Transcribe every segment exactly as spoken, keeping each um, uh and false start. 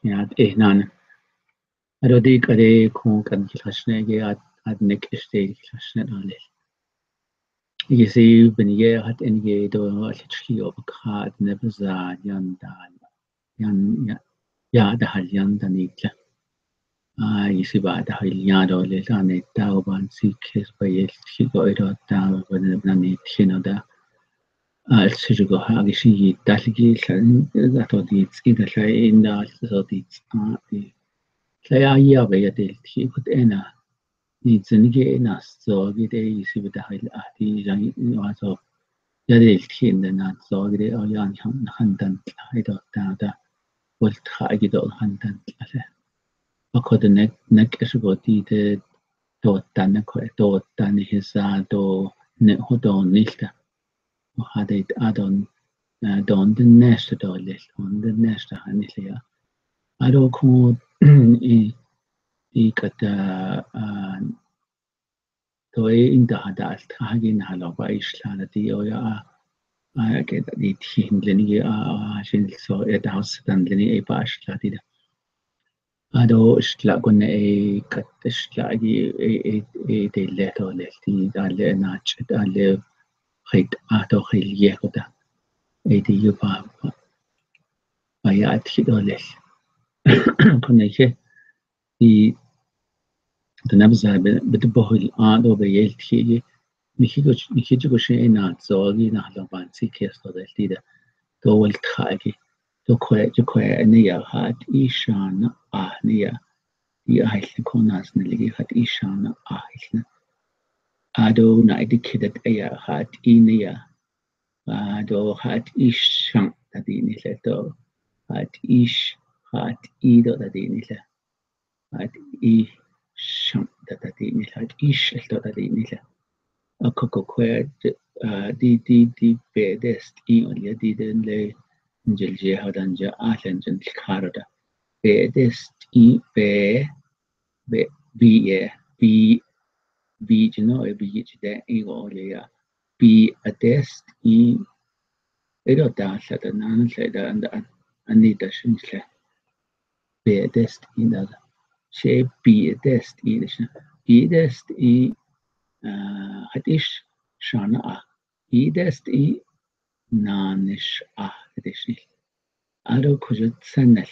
Ya, eh, nan. Ado di kade kong kan ki lashne ge at, at nek este ki lashne ale. Isi ben ye hat en ge do at chi o ka at ne ba za yan dan. Yan, ya, ya da hal yan dan ik la. Ah, isi ba da hal yan do le la ne tau ban si kes ba ye ki go do tau ba ne na ne ti no da. Ah, si go ha ki si yi da ki la, da to di ki da la in da so di a di. Sa ya ya ba ya de ti kut ena. Ni zin ge na so ge de isi ba da hal a di yang wa so. Ya de ti na so ge de o yan han han dan la do da da. Wal ta ki do han dan la le. Ba ko de nek nek es go di de do dan ne ko do dan ni sa do ne ho do ni ta. Hadit adon, eh, don den nesta do le, don den nesta hani le ya. Ado ko i, i kata, ah, to e inda hada al ta hagi na halo ba isla na ti o ya, ah, ah, ke ta di ti hin le ni, ah, ah, sin so e ta hos tan le ni e ba isla ti da. Ado isla ko ne e kat isla gi e, e, e, de le to le ti da le na chet a le hit a to hil ye ko da. E di yu pa, pa, pa ya ti do le. Ko ne ke, i, ta na ba za be, be de bo hil a do be ye ti gi. Ni ki ko, ni ki ko she na zo gi na lo ban si ke so de ti da. Do wal ta gi. Do kwe, do kwe ne ya hat i shan a ne ya. I ai le ko nas ne le gi hat i shan a le. Ado na i di ke dat ya hat i ne ya. Ado hat i shang ta di ni le do. Hat i sh-, hat i do ta di ni le. Hat i shang ta ta di ni le. Hat i sh-, do ta di ni le. A ko ko kwe, ah, di, di, di be des i o le di den le. Jil je ha dan je a len jen kar da. Be des i be, be, bi e, bi, bi jino e bi ji de i o le ya. Bi a des i. E do da sa da nan sa da an da an, ani da shin sa. Be a des i da. She bi a des i da shin. Bi a des i, ah, hat i sh-, shan a. I des i nan sh-, a, des i. Ado ko je tsanel.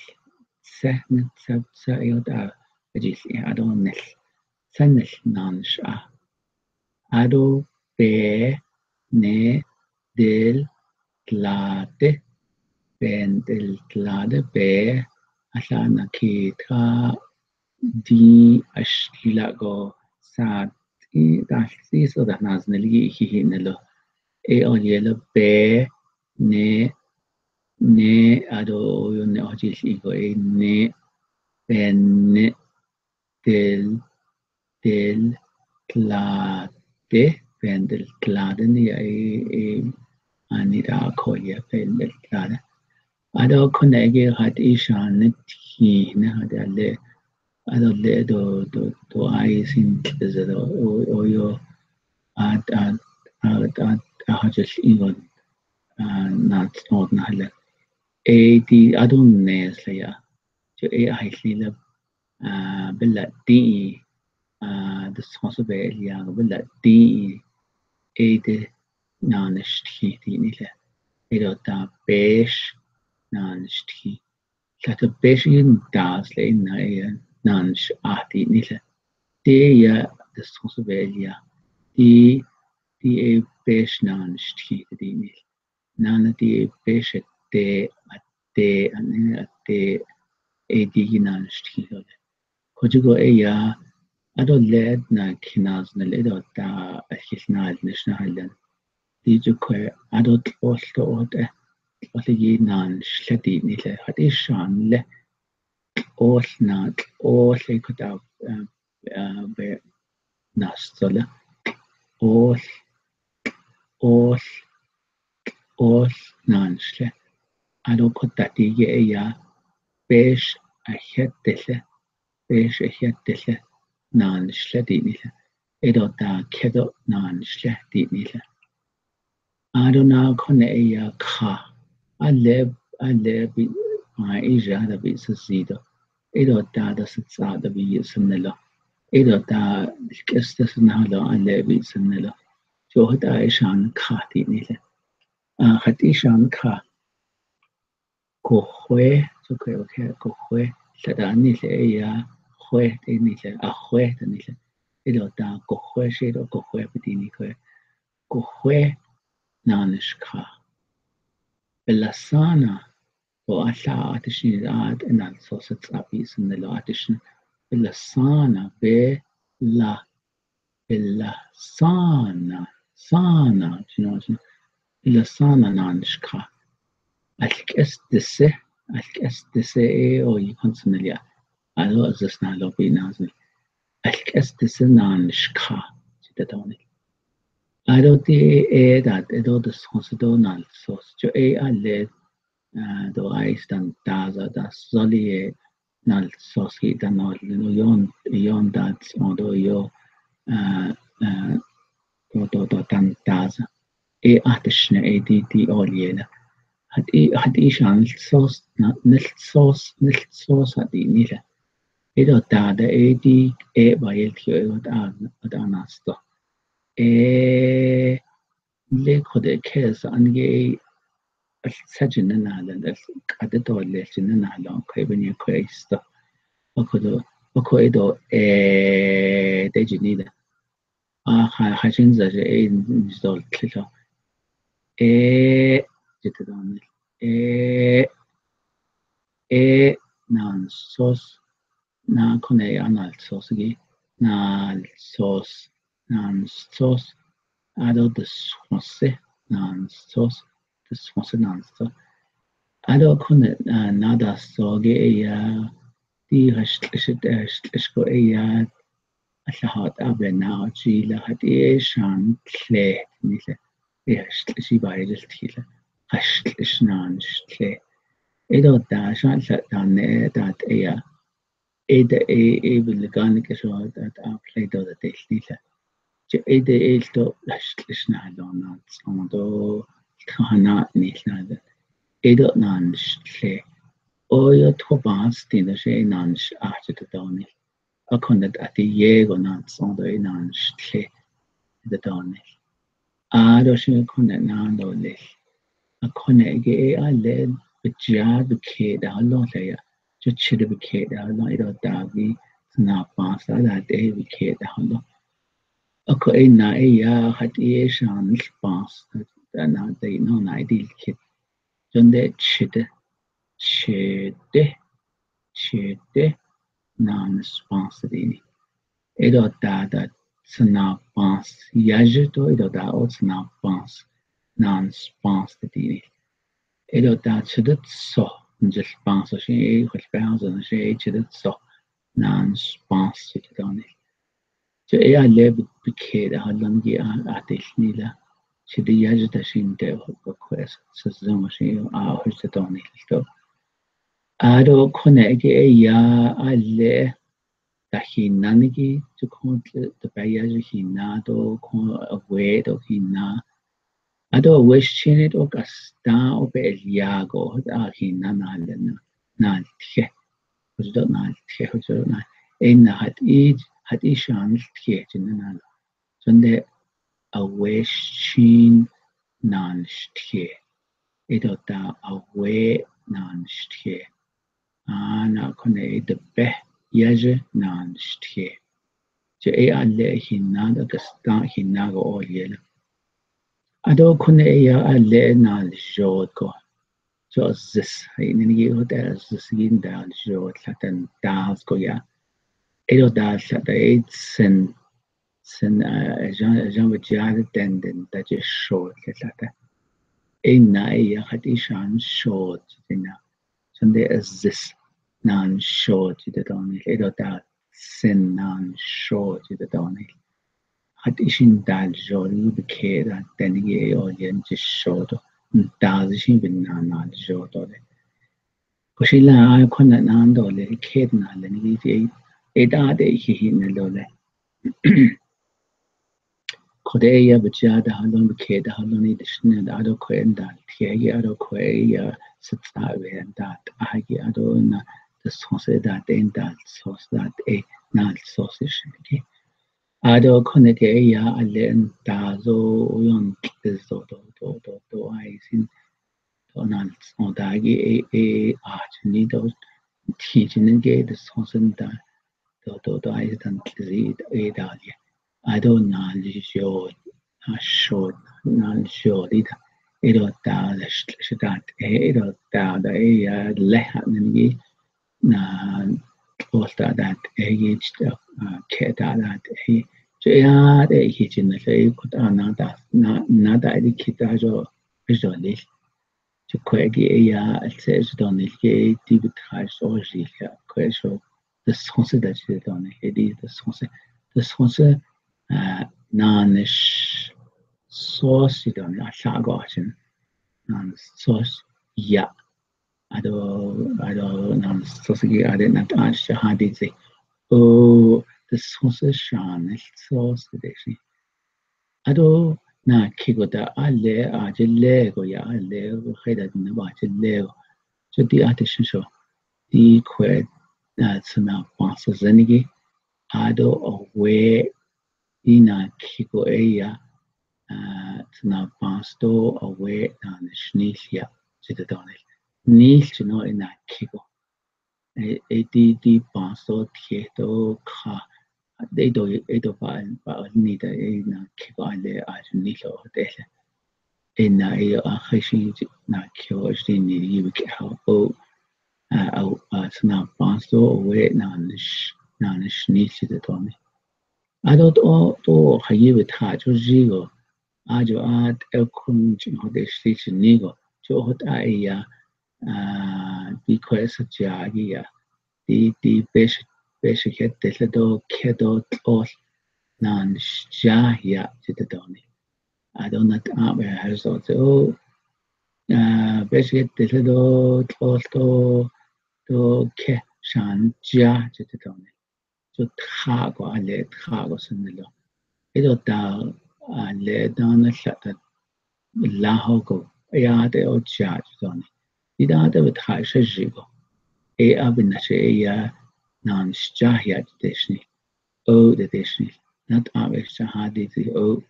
Tsanel, tsa, tsa, yo da, ajil, ado nel. Tsanel nan sh-, a. Ado be, ne, del, tlade, ben del tlade, be, ala na ki ta, di, ash, la go, sa, ti, da, ti, so da nas ne li, hi, hi, ne lo. E o ye lo be, ne, ne, ado, yo ne o ji li go e ne, ben ne, del, del, tlade, ben del tlade ni ya e, e, ani da ko ye ben del tlade. Ado ko ne ge hat i shan ne ti ne hat ya le. Ado le do, do, do ai sin tleze do, o, o yo, at, at, at, at, a ha je li wan, ah, na tsot na le. E ti ado ne sa ya. Jo e ai li le, ah, bela ti, ah, de so so be ya bela ti. E de nan shti ti ni le. E do ta pesh nan shti. Sa ta pesh in das le in na e nan sh-, a ti ni le. Ti ya de so so be ya. Ti, ti e pesh nan shti ti ni le. Nan ti e pesh te, a te, a ne, a te, e ti nan shti le. Ko ju ko e ya, ado le na kinas na le do ta, a kis na le shna le. Ti ju ko e, ado tlot tlot e, tlot le gi nan shle ti ni le, hat i shan le, tlot na, tlot le ko ta, eh, eh, be, nas to le, tlot, tlot, tlot nan shle. Ado ko ta ti ge e ya, pesh a het te le, pesh a het te le, nan shle ti ni le. E do ta ke do nan shle ti ni le. Ado na ko ne e ya kha. A le, a le bi, Aa, i ja da bi sa zi do. I do ta da sa tsa da bi sa ne lo. I do ta kes da sa na lo, a le bi sa ne lo. Jo ha ta i shan kha ti ni le. Aa, khat i shan kha. Ko hwe, so ko hwe, ko hwe. Sa da ni le ya hwe ti ni le. A hwe ta ni le. I do ta ko hwe shi do ko hwe bi ti ni hwe. Ko hwe nan shkha. Belasana. To a hla a tishni a nal so sa tsa bi sa ne lo a tishni. Belasana, be la, belasana, sana, you know, so belasana nan shkha. Alkes dese, alkes dese e o i kon sa ne lia. Alo zes na lo bi na zes. Alkes dese nan shkha. Sita toni. Ado ti e dat, edo des kon sa do nal so. Jo e a le Aa, do ai stan taza da soli e nal so si da nol no yon, yon da so do yo, aa, aa, do, do, do tan taza. E a tishne e di, di oli e la. Hat i, hat i shan sos, na, nil sos, nil sos hat i ni la. E do ta da e di, e ba el kio e wat a, wat a nas do. E, le khode kes an ge al sa jin na na lan al ka de do le jin na na lo khoi ben ye khoi sto. Ba kho do, ba kho e do e de jin ni da. A ha, ha jin za je e ni do kli lo. E, je te do ni. E, e, nan sos. Na khone a nal sos gi. Nal sos. Nan sos. Ado de sose. Nan sos. De sose nan sos. Ado khone, aa, na da so gi e ya. Di hash tlish, hash tlish ko e ya. A hla hat a be na o chi la hat e shan tle ni le. E hash tlish i bai le ti le. Hash tlish nan sh tle. E do da shan hla da ne da e ya. E da e, e bil gan ke so da, da play do da te li la. Je e da e to la sh-, sh-, na lo na song do ka na ni la da. E do nan sh-, le. O yo to ba s ti do she nan sh-, a je do ni. A kon da a ti ye go nan song do e nan sh-, le. Do ni. A do shi khone na do le. A khone ge e a le bejia bekhe da lo le ya. Cho chi de bekhe da lo i do da vi sna pa sa da de bekhe da lo. A ko e na e ya hat e shan pa sa da na de no na i di khe. Jon de chi de. Chede, chede, nan spans dini. Edo da da tsna pans, yaje to edo da o tsna pans, nan spans dini. Edo da chedet so, njel pans so shi, hol pans so shi, chedet so, nan spans dini. Cho e a le bi, bikhe da halon gi a, a tel ni la. Chi di ya ji da shin te ho ko ko es sa zong shi a ho sa tong ni to. A do khone gi e ya a le da hin na ni gi cho khon te pa ya ji hin na do khon a we do hin na. Ado wes chin it ok asta o pe el yago hot a hin na na le na na the. Hot do na the hot do na. En na hat i hat i shan the chin na na. Sonde a wes chin nan the. Edo ta a we nan the. A na khone e de pe ya je nan the. Je e a le hin na da ka sta hin na go o ye la. Ado khone e ya a le na le jot ko. Jo zis hai ni ni ho da zis gin da jo tla tan da ko ya. Edo da tla da e sen sen a jang jang ba ja de ten den da je sho tla tla da. E na e ya hat i shan sho ti na. Sonde a zis nan sho ti da dong ni edo da sen nan sho ti da dong ni. Hat i shin dal jo li bikhe da ten gi e o lien ji sho do. Nta zi shin bin nan nan jo do le. Ko shi la a khon na nan do le khe na le ni ji e da de hi hi na lo le. Khode ya bejia da halon bikhe da halon ni de shin da do khwe en da the ya do khwe ya sitsa wen dat agi ado na, da song se dat en dat sos dat e, na sos se shi ki. Ado khone ke ya alen ta zo uyon ke zo do do do do ai sin. Do na song da gi e e a chini do ti chini ke da song sen da do do do ai dan zi e da ye. Ado na li jo na sho na jo li da. Ado ta da shi dat e ado ta da e ya le ha nen gi na ol ta dat e gi ke ta dat e. Che ya de hi chin le kut ana da na na da di kita jo jo li. Che kwe gi e ya se jo don li ke ti bit ha so ji ya kwe so da song se da ji don li di da song se da song se na ne so si don a sa go chin na so ya. Ado ado na so si gi ade na ta sha ha di se. O da song se sha ne so se de shi. Ado na ki go da a le a je le go ya a le go he da na ba je le go. So di a de shi so di kwe na sna pa sa zen gi ado a we di na ki go e ya na pa sto a we na ne shni ya je da don ni. Ni chino e na ki go e di di pa so thie do kha de do e do pa pa ni da e na ki ba le a ni lo de le. E na e a khai shi na ki o shi ni yi ke ha o a a sna pa so we na na ni shi ni shi de do ni. Ado to to khai yi we tha cho ji go. Ajo at el khun chin hot e shli chin ni go cho hot a e ya. Di kwe sa ja gi ya di di pesh pesh het te hla do khe do tlol nan ja ya ji te do ni. Ado na ta be ha so te o pesh het te hla do tlol do do khe shan ja ji te do ni. Cho tha ko a le tha ko san ne lo. E do ta a le da na hla ta la ho ko ya te o cha cho ni. Di da te tha sha ji ko. E a bin na she e ya nan cha ya te shi ni. O te te shi ni. Na ta be cha ha di ti o.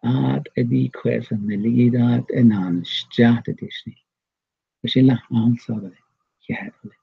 A te di kwe san ne li da te nan cha te te shi ni. Shi la ang sa le. Ya le.